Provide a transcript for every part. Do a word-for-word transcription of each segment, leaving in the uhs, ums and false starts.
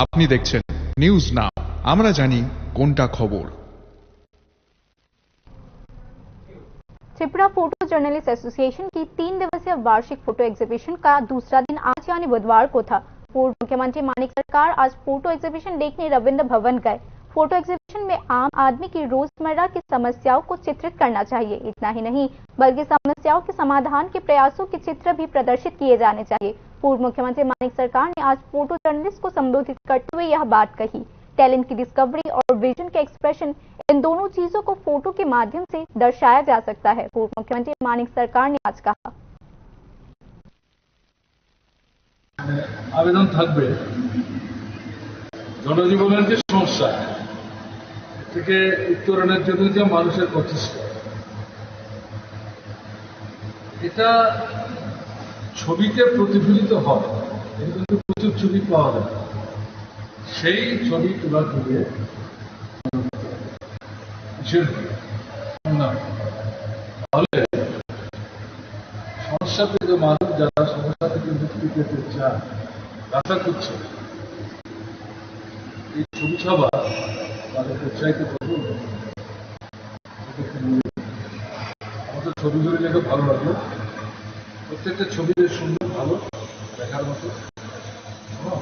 আপনি দেখছেন news now, আমরা জানি কোনটা খবর। त्रिपुरा फोटो जर्नलिस्ट एसोसिएशन की तीन दिवसीय वार्षिक फोटो एग्जीबिशन का दूसरा दिन आज यानी बुधवार को था। पूर्व मुख्यमंत्री मानिक सरकार आज फोटो एग्जीबिशन देखने रविंद्र भवन गए। फोटो एग्जीबिशन में आम आदमी की रोजमर्रा की समस्याओं को चित्रित करना चाहिए। इतना ही नहीं, बल्कि समस्याओं के समाधान के प्रयासों के चित्र भी प्रदर्शित किए जाने चाहिए। पूर्व मुख्यमंत्री मानिक सरकार ने आज फोटो जर्नलिस्ट को संबोधित करते हुए यह बात कही। टैलेंट की डिस्कवरी और विजन के एक्सप्रेशन, इन दोनों चीजों को फोटो के माध्यम से दर्शाया जा सकता है, पूर्व मुख्यमंत्री मानिक सरकार ने आज कहा। আবেদন থাকবে, জনজীবনের যে সমস্যা থেকে উত্তরণের জন্য যে মানুষের প্রচেষ্টা, এটা ছবিতে প্রতিফলিত হয়। এটা কিন্তু প্রচুর ছবি পাওয়া যায়, সেই ছবি তোলা তুলে কিসের না, তাহলে সমস্যা থেকে মানুষ যারা সমস্যা থেকে মুক্তি পেতে চায়, আশা করছে এই ছবি ছাপা তাদেরকে উৎসাহিত করবে। আমাদের ছবিগুলো দেখে ভালো লাগলো। প্রত্যেকটা ছবি বেশ সুন্দর, ভালো দেখার মতো। হ্যাঁ,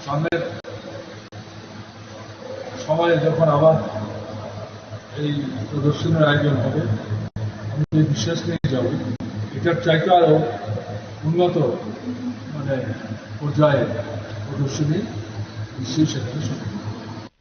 সামনের সময়ে যখন আবার এই প্রদর্শনীর আয়োজন হবে, আমি এই বিশ্বাস নিয়ে যাব, এটার চাইতে আরও উন্নত মানে পর্যায়ে প্রদর্শনী নিশ্চয়ই সেখানে শুরু হবে।